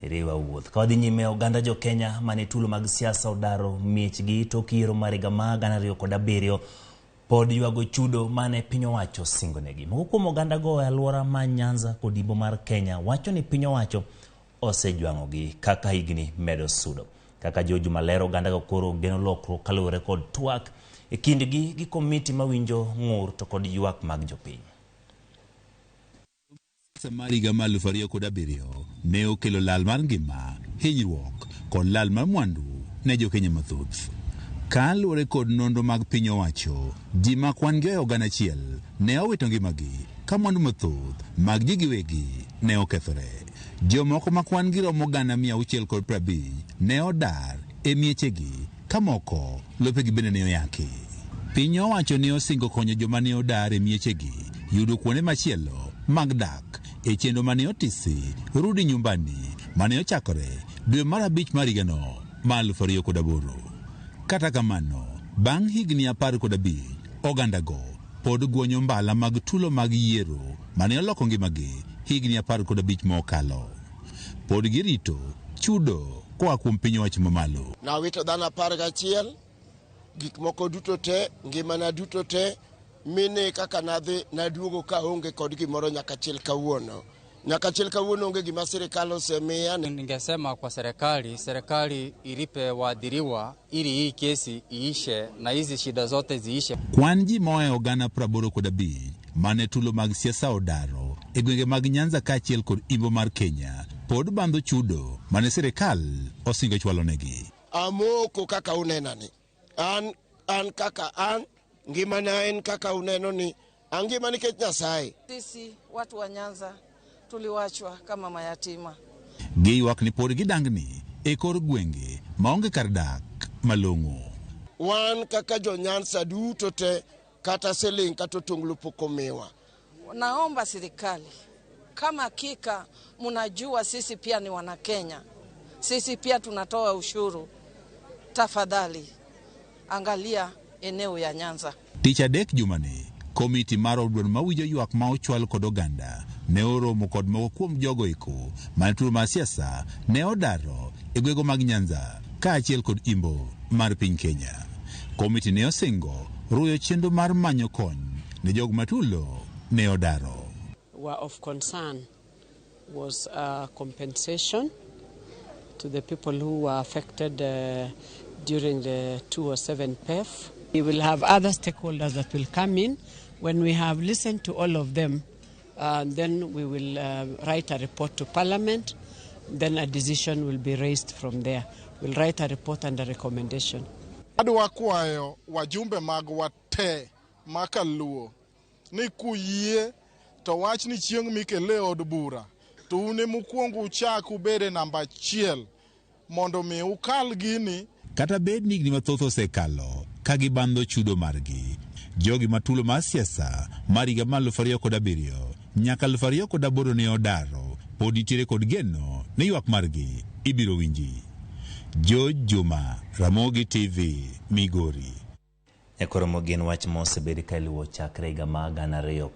Riwa wuoth. Ka wadhi nyime, oganda jo Kenya mane tulo mag siasa odaro miechgi tok yiero mar higa mar 2007 pod ywago chudo mane piny owacho osingonegi. Moko kuom ogandago e alwora ma Nyanza kod Imbo mar Kenya wacho ni piny owacho osejwang'ogi kaka higni medo sudo. Kaka George Malero, ogandago koro geno lokruok kaluwore kod twak e kindgi gi komiti mawinjo ng'ur to kod ywak mag jopiny. Siasa mar higa mar 2007 ne okelo lal mar ngima, hinyruok kod lal mar mwandu ne jokenya mathoth. Kaluwore kod nonro mag piny owacho, ji ma kwan gi ohewo 100 ne owito ngimagi ka mwandu mathoth mag ji giwegi ne okethore. Jomoko ma kwan gi romo 650,000 ne odar e miechegi ka moko lopegi bende ne oyaki. Piny owacho ne osingo konyo joma ne odar e miechegi yudo kuonde machielo mag dak e chenro mane otisi Rudi Nyumbani mane ochakore dwe mar abich mar higano mar 2008. Kata kamano, bang' higni 15, ogandago pod guonyo mbala mag tulo mag yiero mane oloko ngimagi higni 15 mokalo. Pod girito chudo koa kuom piny owacho mamalo. Nawito dhano 11, gik moko duto te, ngimana duto te, mine kaka nadhi naduogo ka aonge kod gimoro nyaka chil kawuono. Nyaka chil kawuono onge gima sirikal osemiya. Ningesema kwa serikali, serikali ilipe waadhiriwa ili hii kesi iishe na hizi shida zote ziishe. Kwan ji mohewo 85,000 mane tulo mag siasa odaro e gwenge mag Nyanza kaachiel kod Imbo mar Kenya pod bandho chudo mane sirikal osingo chwalonegi. Amoko kaka unenani. An kaka an, ngimana en kaka uneno ni, angima nikech Nyasaye. Sisi watu wa Nyanza tuliwachwa kama mayatima. Giywak ni pod gidangni e kor gwenge maonge kar dak malong'o. Wan kaka jo Nyanza duto te kata siling kata otonglo pok omiwa. Naomba serikali, kama hakika mnajua sisi pia ni wana Kenya, sisi pia tunatoa ushuru, tafadhali angalia eneo ya Nyanza. Tich adek jumani, komiti mar od duond mawinjo ywak ma ochwal kod oganda ne oromo kod moko kuom jogo eko mane tulo mar siasa ne odaro e gwenge mag Nyanza kaachiel kod Imbo mar piny Kenya. Komiti ne osingo ruyo chenro mar manyo kony ne jogo matulo ne odaro. Were of concern was compensation to the people who were affected during the 2007 PEF. We will have other stakeholders that will come in. When we have listened to all of them, then we will write a report to Parliament. Then a decision will be raised from there. We'll write a report and a recommendation. Adwa kwayo wajumbe magwa te makaluo ni kuyie to wach ni chieng' mikele e od bura to un emokwongo uchak ubede namba 1 mondo mi ukal gini. Kata bed ni higni mathoth osekalo ka gibandho chudo margi, jogi matulo mar siasa mar higa mar 2007 nyaka 2008 ne odaro pod nitiere kod geno ni ywak margi ibiro winji. George Juma, Ramogi TV, Migori. Nyakoromo gin wach mosebed ka iluwo chakre higa mar 2000.